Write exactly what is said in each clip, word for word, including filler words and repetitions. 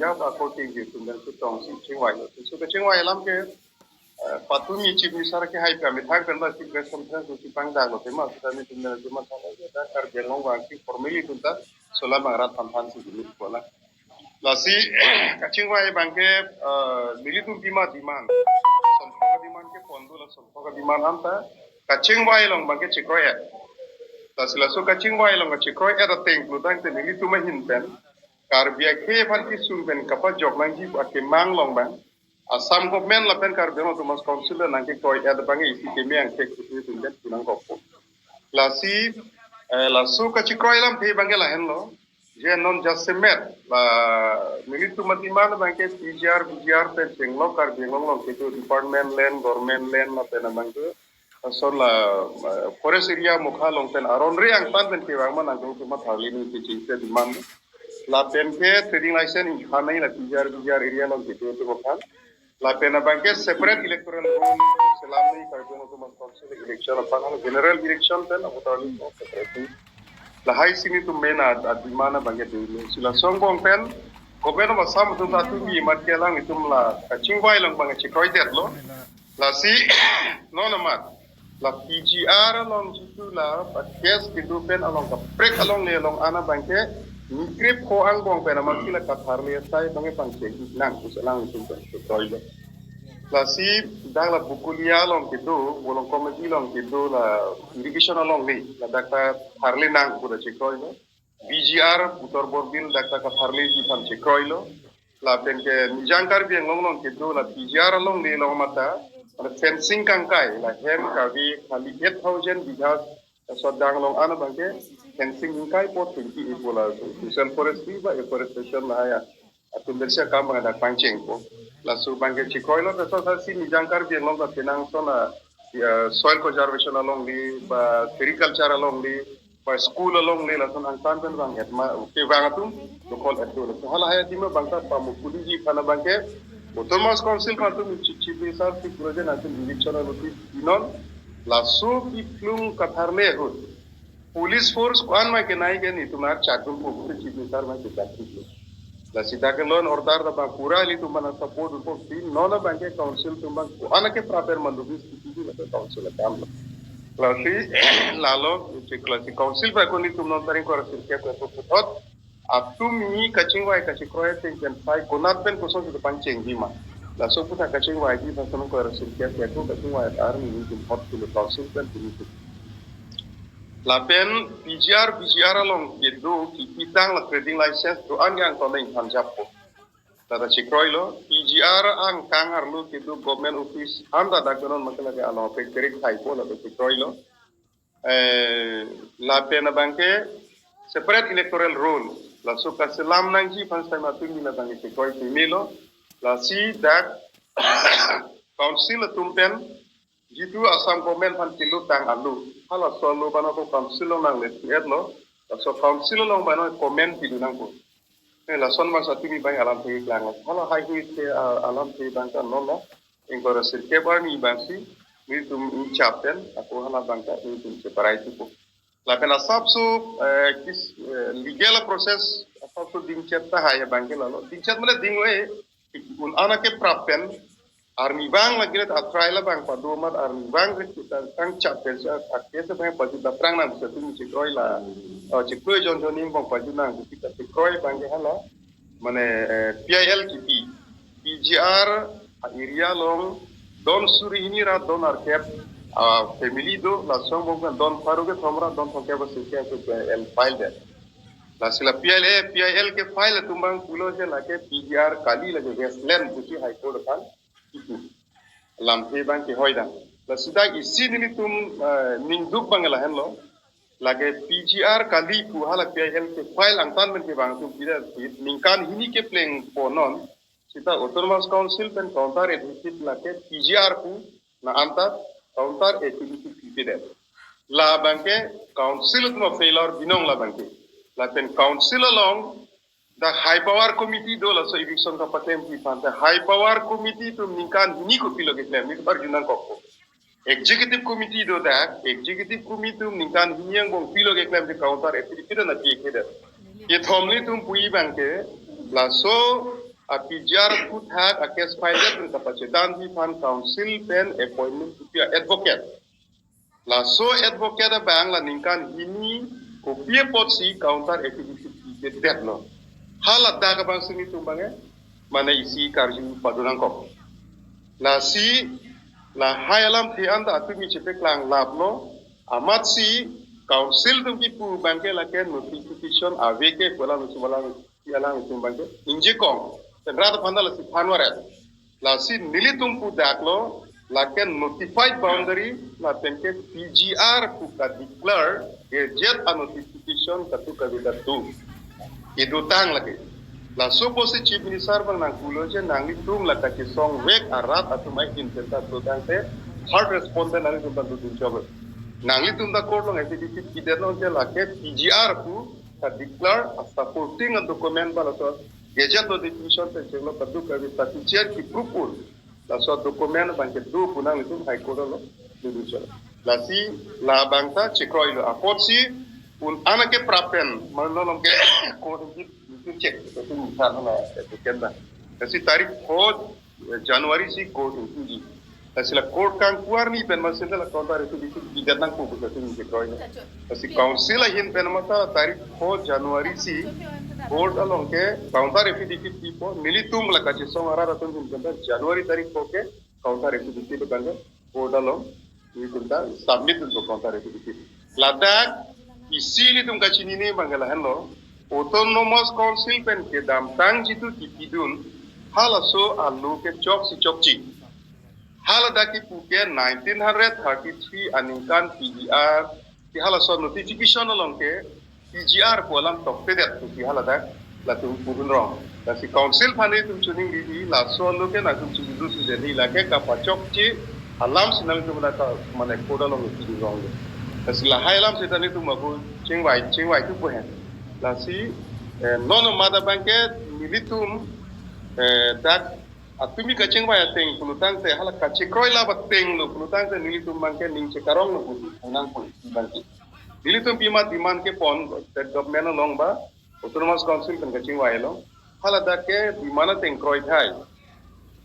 Jab ako ke gitu dan sitong si chingwai. So kachingvai alam ke eh, patumi Chief Minister ke hai kami thang kan ba si press conference si pangdaklo tema kita ni tum dan tema sama kita Karbi Anglong vang si formally tum ta sola bang rat panthan si dulu ko la. Lasi kachingvai abang ke eh, nelitum pima demand. Sonpo demand ke pondu la sonpo demand anta kachingvai along abang ke chikroi-et. Lasi laso kachingvai along chikroi-et ateng pulotangte nelitum ahin pen Karbi akhei aphan kesung pen kapajok nangji akemang along abang Assam government lapen Karbi Anglong Autonomous Council nangkekroi-et abang isi keme angthek kutu tum pen pinangkokpo. Lasi eh, laso kachikroi alamthe abang ke lahenlo. Je non jasemet la nelitum ademand abang ke P G R, V G R pen chenglok Karbi Anglong along kedo department land, government land lapen abang ke lason la eh, forest area mokha along pen aron re angtan pen kevang ma nangtum tum atharli nangkechingse demand. Lapen ke trading license ingkhan nangji la P G R, V G R area along kedo tum aphan. Lapen abang ke separate electoral roll selam nangji Karbi Anglong Autonomous Council election aphan general election pen avoter list separate. Lahai si nelitum main a, a demand abang ke dulu. Si lason angbong pen government of Assam atum ta tumi mat ke alanglitum la kachingvai along abang chikroidetlo. Lasi non amat la P G R along jitu la case kedo pen along kaprek alongle along an abang ke nikrip ko angbong pen amat si la katharli asai abang ke pangcheng nang kus alanglitum pen chikroilo. Lasi dak la Bokolia along kedo, Bolong committee along kedo la irrigation alongle, ladak ta tharli nang pu ta chikroilo. V G R Utor Borbil dak ta katharliji aphan chikroilo. Lapen ke Nijang Karbi Anglong along kedo la P G R alongle along mata, ada fencing kangkai, la hem kave khali eight thousand bigha sodang along an abang ke fencing ingkai po twenty ipo la social forestry ba afforestation lahai atum bersi akam abang dak pangchengpo. Laso abang ke chikroilo, laso sa si Nijang Karbi Anglong ta penang ason a, ya, soil conservation alongle ba sericulture alongle ba school alongle lason angtan pen vang-et ma kevang atum dokol-et do. Laso halahai adim abang ta pamukuli ji aphan abang ke Autonomous Council aphan atum Chief Minister si projen atum election notice pinon, laso kiplung katharle ahut police force ko-an ma kenai ke nelitum archak dunpo pu Chief Minister ma kechak dunpo. Lasi dak ke law and order ta abang pura nelitum abang support dunpo si non abang ke council atum abang ko-an ke praper manduk si si la ke council akam lo. Lasi lalo chik lasi council abang ko nelitum non ta ingkoi ra sirkep ke puthot atum ni kachingvai kachikroi ateng pen sai konat pen koson si pangchengji ma. Laso pu ta kachingvaiji aphan ason ingkoi ra sirkep ke ko kachingvai arni nelitum hot pilo council pen pini tu. Lapen P G R, V G R along kedo kipitang la trading license do-an ke angton ingthan jappo. Lata chikroilo, P G R angkang arlo kedo government office anta dak donon makela ke along pe kerik thaipo lata chikroilo. Eh, lapen abang ke separate electoral roll. Laso kaselam nangji aphan sai ma atum ni labang ke chikroi pemelo. Lasi dak council atum pen jitu Assam government aphan kelutang alo, halaso alo abang ko council along nangle-etlo, laso council along abang comment pidun nangpo. Eh, lason abang sa tumi abang alamthe klang. Halahai hui ke ah, alamthe abang ta non lo. Ingkoi ra sirkep arni abang si nelitum inchap pen ako hala abang ta nelitum cheparai thupo. Lapen asapso eh, kis eh, legal process asapso dingchet tahai abang ke lalo. Dingchet mane ding-e un-an ke prap pen arnivang lagi le atrai labang pado amat arnivang ke kita tangchap pen sa akes abang pajut daprang nang bisa tumi chikroi la. Oh, chikroi jon jon ning abang pajut nang bisa chikroi abang ke hala. Mane eh, P I L kipi. P G R area along don suri hini ra don arkep ah, family do, lason angbong pen don pharo kethom ra don thomkep sirkep ke P I L file det. Lasi la P I L A, P I L ke file atum abang pulo je lake P G R kali lake Westland pusi High Court aphan itu. Lamthe abang ke hoidam. Lasi dak isi nelitum eh, ningduk abang lahenlo. Lake P G R kali pu hala P I L ke file angtan pen kevang atum pida ningkan hini kepleng ponon sita Autonomous Council pen counter affidavit lake P G R pu na anta counter affidavit pipedet. Labang ke council atum a-failure binong labang ke. Lapen council along dak high power committee do laso eviction kapaklemji aphan ta high power committee atum ningkan hini kopilo keklem nelitum arju nangkokpo. Executive committee do dak, executive committee atum ningkan hini angbong pilo keklem ke counter affidavit na pi kedet. Kethom nelitum puji abang ke, laso A P G R aphuthak a case file det pen kapachedanji aphan counsel pen appointment kipi a advocate. Laso advocate abang la ningkan hini kopi apotsi counter affidavit pidetlo. Haladak abang si nelitum abang eh, mane isi karju padu nangkok. Lasi lahai alamthe anta atumi chepeklang laplo, amatsi counsel atum kipu abangke lake notification ave ke pu alam isi malang isi alam isi abangke ingjekong. Pen rat aphan ta lasi thanvaret. Lasi nelitum pudaklo, lake notified boundary lapenke P G R pu kadeclare gazette a notification katu kavit atu. Kedotang lake. Laso apotsi Chief Minister abang nangpulo je nanglitum la kachesongvek arat atum ahin pen ta dotangte third respondent nanglitum ta dodun chok. Nanglitum ta court along affidavit pidetlo je lake P G R pu kadeclare a supporting a document ba laso gazette notification pen chenglo katu kavit ta P G R kiproof un. Laso document abangke do pu nanglitum High Court along dodun chok. Lasi labang ta chekroilo apotsi un ana ke prapen malno along ke court ki check to tu misan na ke ken da. Lasi tarik pho January si court ingpuji. Lasi la court kangkuarni pen masin la counter affidavit pidet nangpo pu lasi chekroilo. Lasi counsel ahin pen mata tarik pho January si court along ke counter affidavit pipo, nelitum la kachesong arat atum ahin pen ta January tarik pho ke counter affidavit abangke court along nelitum ta submit dunpo counter affidavit. Ladak isi nelitum kachinine abangke lahenlo, Autonomous Council pen kedamtang jitu kipidun halaso alo ke choksi chokche. Haladak kipu ke nineteen hundred thirty-three aningkan P G R, si halaso notification along ke P G R pu alam toktedet pusi haladak latum pudun rong. Lasi counsel aphan nelitum chiningriji, laso alo ke nangtum chibidun si deni lake kapachokche alam si nangtum lata mane court along pudun rong. Lasi lahai alam seta nelitum abu chingvai chingvai tu pu hen. Lasi eh, non mada abangke nelitum eh, dak atumi kachingvai ateng pulotangte hala kachekroi laba tenglo pulotangte nelitum abangke ning chekaronglo pusi nangpon abangke. Nelitum pima demand kepon state government along ba Autonomous Council pen kachingvai along. Haladak ke demand ateng kroithai.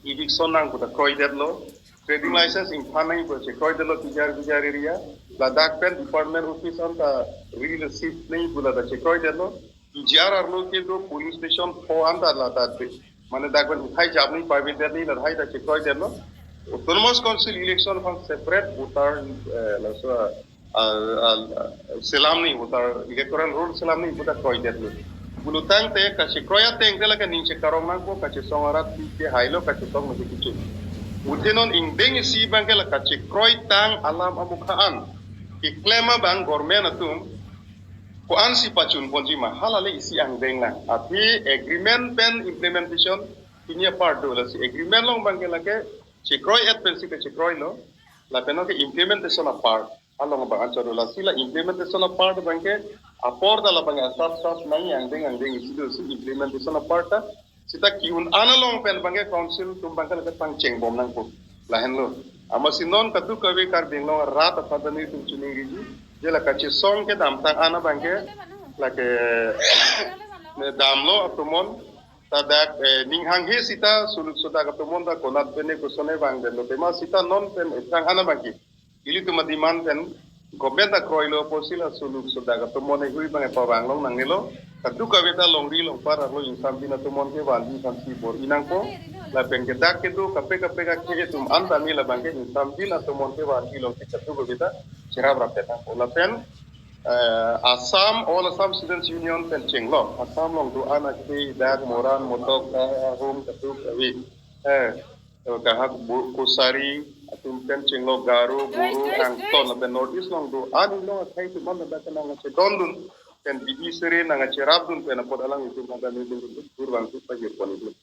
Eviction nang pu ta kroidetlo. Trading license ingphan nang pu ta chekroidetlo P G R P G R area. Ladak pen department office anta receive nang pu ta chekroidetlo. P G R arlo kedo police station pho anta lata te. Mane dak pen uthai jap nang pavit det nang lahai ta chekroidetlo. Autonomous Council election aphan separate voter eh, laso ah, ah, ah, selam nang voter electoral roll selam nang pu ta kroidetlo. Pulotangte kachekroi ateng te lake ning chekarong nangpo kachesong arat ke hailo kachesong masi kichun. Muthe non ingdeng isi abangke la kachekroitang alam amukha an keklem abang government atum ko-ansi pachunponji ma hala le isi angdeng lang. Aphi agreement pen implementation pini apar do lasi agreement along abangke lake chekroi-et pensi kachekroilo. Lapen ke implementation apart along abang anchot do lasi la implementation apart abangke apor ta labang asap sap nang angdeng angdeng isi do si implementation apart ta seta ki-un an along pen abangke council atum abangke lake pangchengbom nangpo. Lahenlo. Amatsi non katu kave Karbi Anglong arat aphan ta nelitum chiningriji. Je la kachesong kedamtang an abangke lake damlo atomon ta dak eh, ning hanghe seta suluk sodak atomon ta konat pen ne kosonne vangdetlo tema seta non pen ephrang an abangke. Ilitum ademand pen government ta kroilo apotsi la suluk sodak atomon ehui abang epa vanglong nangnelo. Katu kave ta longri longpar arlo ingsam bin atomon kevanji aphansi bor-i nangpo. Lapen ke dak kedo kaprek kaprek akhei atum anta me labangke ingsam bin atomon kevanji alongsi katu kave ta cherap rapet nangpo. Lapen eh, Assam, All Assam Students Union pen chenglo. Assam along do-an akhei dak Moran, Motok, Ahom, katu kave. Eh, Kahak, Bu- Kachari atum pen chenglo, Garo, Boro, Angton, lapen North East along do-an along akhei atum anta dak nangchedondun pen bidi sere nangcherapdun pen apot alanglitum anta nelitum kurvangthu pajirpon idun.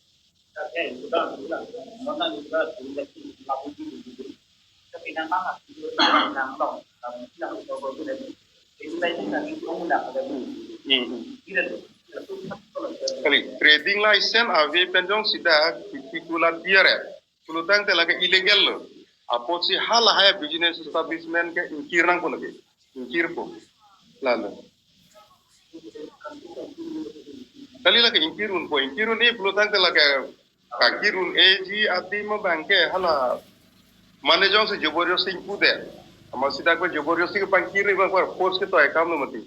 Hmm, hmm. Kali, trading license ave pen jongsi dak particular period pulotangte lake illegal lo. Apotsi halahai business establishment ke ingkir nangpo lake. Ingkirpo. Lalo. Kali lake ingkir unpo, ingkir un-e pulo tangte lake kangkir un-eji adim abangke hala mane jongsi jabardasti ingkir de. Amat sita ke jabardasti kepangkir ni bang force ketoikam lo mati.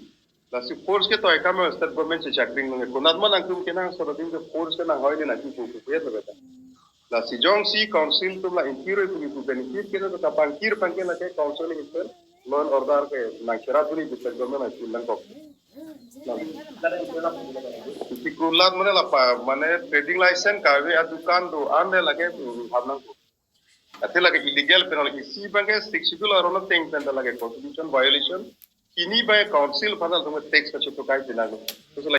Lasi force ketoikam lo state government si chakring lo. Konat ma nangtum kenangsot adim ke force ke nanghoi ni nangtum pu pu ya lo beta. Lasi jongsi council atum la ingkir oi pu pu pen ingkir ke to kapangkir abangke lake council ni pen law and order ke nangcherap dun-e pu state government nangchin nangkok. Isi kulat mane lapa mane trading license kave adukan do-an le lake, mm, hap nangkok. Athe lake illegal pen lake isi abangke Sixth Schedule aron ateng pen ta lake constitution violation. Hini abang council aphan atum tax kachetok kai pinang. Terus